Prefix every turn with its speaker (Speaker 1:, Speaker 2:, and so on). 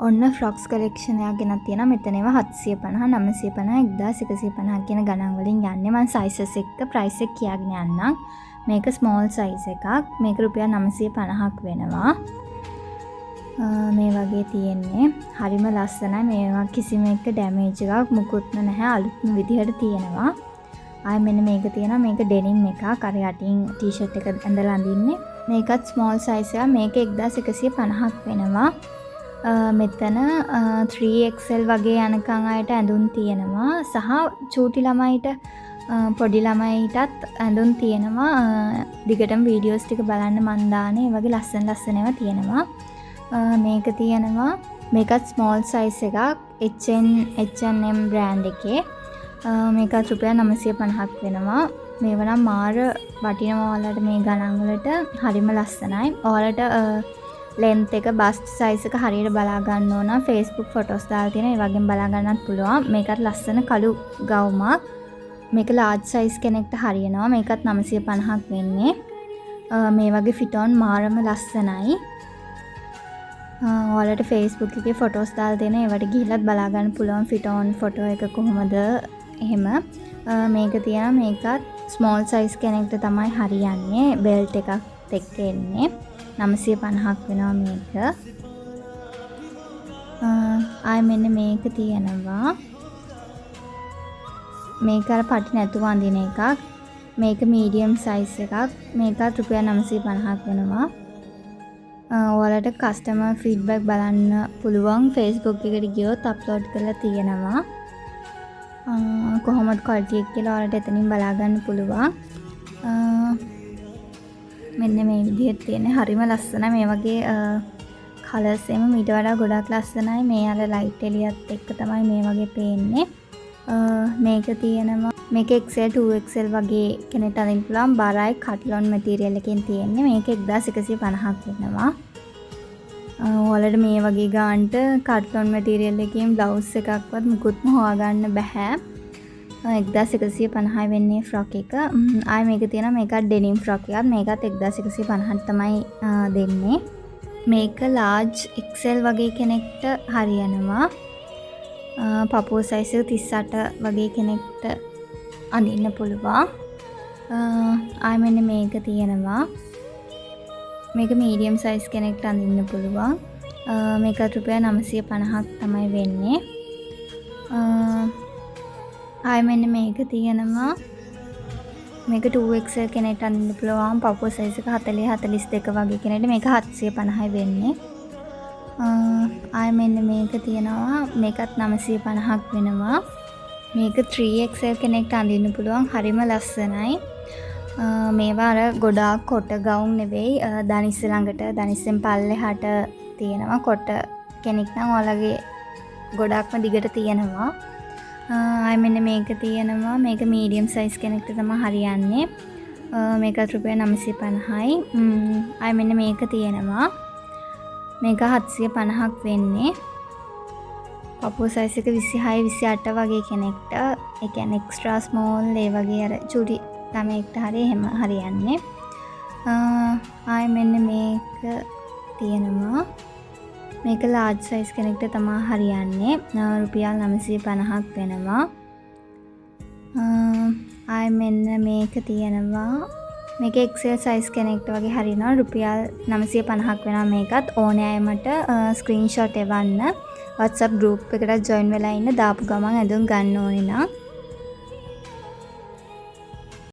Speaker 1: ඔන්න ෆ්‍රොක්ස් කලෙක්ෂන් එකක් ගෙනත් තියෙනවා. මෙතන ඒවා 750, 950, 1150 කියන ගණන් වලින් යන්නේ. මං සයිසස් එක්ක ප්‍රයිස් එක කියාගෙන යන්නම්. මේක ස්මෝල් සයිස් එකක්. මේක රුපියල් 950ක් වෙනවා. මේ වගේ තියෙන්නේ. හරිම ලස්සනයි. මේවා කිසිම එක ඩැමේජ් එකක් මුකුත්ම නැහැ. අලුත්ම විදිහට තියෙනවා. ආයෙ මෙන්න මේක තියෙනවා. මේක ඩෙනිම් එකක්. අර යටින් ටී-ෂර්ට් එක ඇඳලා අඳින්නේ. මේකත් ස්මෝල් සයිස් එකක්. මේක 1150ක් වෙනවා. මෙතන 3XL වගේ යනකම් අයට ඇඳුම් තියෙනවා. සහ චූටි ළමයිට, පොඩි ළමයිටත් ඇඳුම් තියෙනවා. දිගටම වීඩියෝස් ටික බලන්න මං දාන්නේ. ඒ වගේ ලස්සන ලස්සන ඒවා තියෙනවා. මේක තියෙනවා. මේකත් ස්මෝල් සයිස් එකක්. H&M brand එකේ. මේකත් රුපියල් 950ක් වෙනවා. මේව නම් මාර වටිනවා ඔයාලට මේ ගණන් වලට. හරිම ලස්සනයි. ඔයාලට ලෙන්ත් එක, බස්ට් සයිස් එක හරියට බලා ගන්න ඕන නම් Facebook photos දාලා තියෙනවා. ඒ වගේම බලා ගන්නත් පුළුවන්. මේකත් ලස්සන කළු ගවුමක්. මේක ලාජ් සයිස් කෙනෙක්ට හරියනවා. මේකත් 950ක් වෙන්නේ. මේ වගේ ෆිට් ඔන් මාරම ලස්සනයි. ඔයාලට Facebook එකේ ෆොටෝස් දාලා තියෙනවා. ඒවට ගිහිල්ලත් බලා ගන්න පුළුවන් ෆිට් ඔන් ෆොටෝ එක කොහොමද එහෙම. මේක තියෙනවා. මේකත් ස්මෝල් සයිස් කෙනෙක්ට තමයි හරියන්නේ. බෙල්ට් එකක් එක්ක එන්නේ. 950ක් වෙනවා මේක. ආයෙ මෙන්න මේක තියෙනවා. මේක අර පටි නැතුව අඳින එකක්. මේක මීඩියම් සයිස් එකක්. මේකත් රුපියල් 950ක් වෙනවා. ඔයාලට කස්ටමර් ෆීඩ්බැක් බලන්න පුළුවන්. Facebook එකට ගියොත් අප්ලෝඩ් කරලා තියෙනවා. කොහොමද ක්වොලිටි එක කියලා ඔයාලට එතනින් බලා ගන්න පුළුවන්. මෙන්න මේ විදිහට තියෙන හරිම ලස්සනයි. මේ වගේ කලර්ස් එහෙම මීට වඩා ගොඩක් ලස්සනයි. මේ අර ලයිට් එළියත් එක්ක තමයි මේ වගේ පේන්නේ. මේක තියෙනවා. මේක XL, 2XL වගේ කෙනෙක්ට අඳින්න පුළුවන්. බරයි, කට්ලොන් මැටීරියල් එකෙන් තියෙන්නේ. මේක 1150ක් වෙනවා. ඔයාලට මේ වගේ ගානට කට්ලොන් මැටීරියල් එකකින් බ්ලවුස් එකක්වත් මුකුත්ම හොයාගන්න බැහැ. 1150යි වෙන්නේ ෆ්‍රොක් එක. ආයෙ මේක තියෙනවා. මේකත් ඩෙනිම් ෆ්‍රොක් එකක්. මේකත් 1150ට තමයි දෙන්නේ. මේක ලාජ් XL වගේ කෙනෙක්ට හරියනවා. පපුව සයිස් එක 38 වගේ කෙනෙක්ට අඳින්න පුළුවන්. ආයෙ මෙන්න මේක තියෙනවා. මේක මීඩියම් සයිස් කෙනෙක්ට අඳින්න පුළුවන්. මේකත් රුපියල් 950ක් තමයි වෙන්නේ. ආයෙ මෙන්න මේක තියෙනවා. මේක 2XL කෙනෙක්ට අඳින්න පුළුවන්. පපුව සයිස් එක 40, 42 වගේ කෙනෙක්ට මේක 750යි වෙන්නේ. ආයෙ මෙන්න මේක තියෙනවා. මේකත් 950ක් වෙනවා. මේක 3XL කෙනෙක්ට අඳින්න පුළුවන්. හරිම ලස්සනයි. මේවා අර ගොඩාක් කොට ගවුම් නෙවෙයි. දනිස්ස ළඟට, දනිස්සෙන් පල්ලෙහාට තියෙනවා. කොට කෙනෙක් නම් ඔයාලගේ ගොඩාක්ම දිගට තියෙනවා. ආයෙ මෙන්න මේක තියෙනවා. මේක මීඩියම් සයිස් කෙනෙක්ට තමයි හරියන්නේ. මේකත් රුපියල් 950යි. ආයෙ මෙන්න මේක තියෙනවා. මේක 750ක් වෙන්නේ. පපුව සයිස් එක 26, 28 වගේ කෙනෙක්ට, ඒ කියන්නේ එක්ස්ට්‍රා ස්මෝල් ඒ වගේ අර චුටි ළමයෙක්ට හරි එහෙම හරියන්නේ. ආයෙ මෙන්න මේක තියෙනවා. මේක ලාජ් සයිස් කෙනෙක්ට තමා හරියන්නේ. රුපියල් 950ක් වෙනවා. ආයෙ මෙන්න මේක තියෙනවා. මේක XL size කෙනෙක්ට වගේ හරියනවා. රුපියල් 950ක් වෙනවා මේකත්. ඕනෑ අය මට ස්ක්‍රීන්ෂොට් එවන්න. WhatsApp group එකටත් ජොයින් වෙලා ඉන්න දාපු ගමන් ඇඳුම් ගන්න ඕනේ නම්.